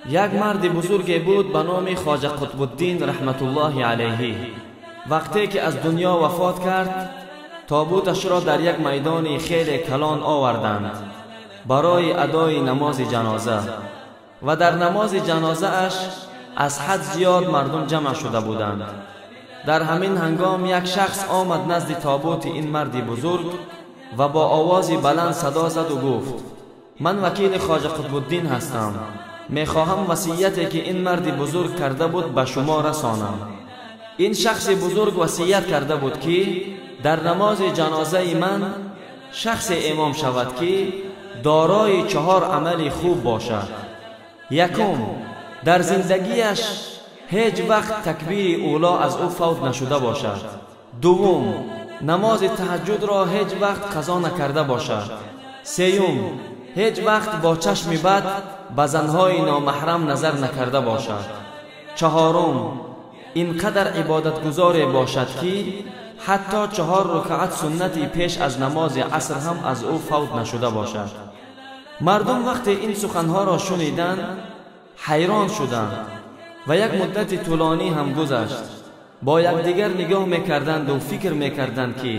Як марди бузурге буд ба номи Хоҷа Қутбуддин раҳматуллоҳи алайҳи. Вақте ки аз дунё вафот кард, тобуташро дар як майдони хеле калон оварданд барои адои намози ҷаноза ва дар намози ҷанозааш аз ҳад зиёд мардум ҷамъ шуда буданд. Дар ҳамин ҳангом як шахс омад назди тобути ин марди бузург ва бо овози баланд садо заду гуфт: ман вакили Хоҷа Қутбуддин ҳастам, мехоҳам васияте ки ин марди бузург карда буд ба шумо расонам. Ин шахси бузург васият карда буд ки дар намози ҷанозаи ман шахсе имом шавад ки дорои 4 амали хуб бошад. Якум, дар зиндагиаш ҳеҷ вақт такбири уло аз ӯ фавт нашуда бошад. Дуввум, намози таҳаҷҷудро ҳеҷ вақт қазо накарда бошад. Сеюм, ҳеҷ вақт бо чашми бад ба занҳои номаҳрам назар накарда бошад. Чаҳорум, ин қадар ибодатгузоре бошад ки ҳатто 4 рукаат суннати пеш аз намози аср ҳам аз ӯ фавт нашуда бошад. Мардум вақте ин суханҳоро шуниданд, ҳайрон шуданд ва як муддати тӯлонӣ ҳам гузашт. Бо якдигар нигоҳ мекарданду фикр мекарданд ки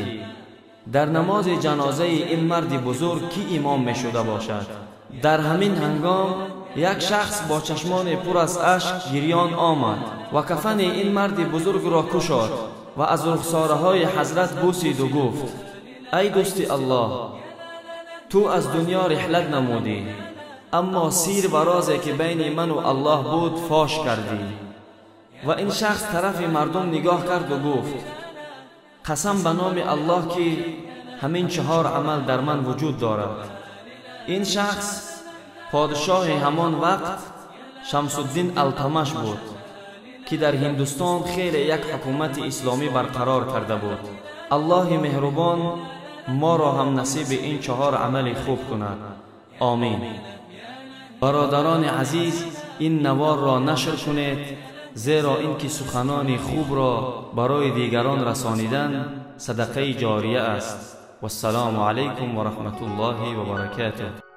дар намози ҷанозаи ин марди бузург кӣ имом мешуда бошад. Дар ҳамин ҳангом як шахс бо чашмони пур аз ашк гирён омад ва кафани ин марди бузургро кушод ва аз рухсораҳои ҳазрат бусиду гуфт: ай дӯсти Аллоҳ, ту аз дунё риҳлат намудӣ, аммо сир ва розе ки байни ману Аллоҳ буд фош кардӣ. Ва ин шахс тарафи мардум нигоҳ карду гуфт: қасам ба номи Аллоҳ ки ҳамин 4 амал дар ман вуҷуд дорад. Ин шахс подшоҳи ҳамон вақт Шамсуддин Алтамаш буд ки дар Ҳиндустон хеле як ҳукумати исломӣ барқарор карда буд. Аллоҳи меҳрубон моро ҳам насиби ин 4 амали хуб кунад. Омин. Бародарони азиз, ин наворро нашр кунед, зеро ин ки суханони хубро барои дигарон расонидан садақаи ҷория аст. Вассалому алайкум ва раҳматуллоҳи ва баракатуҳ.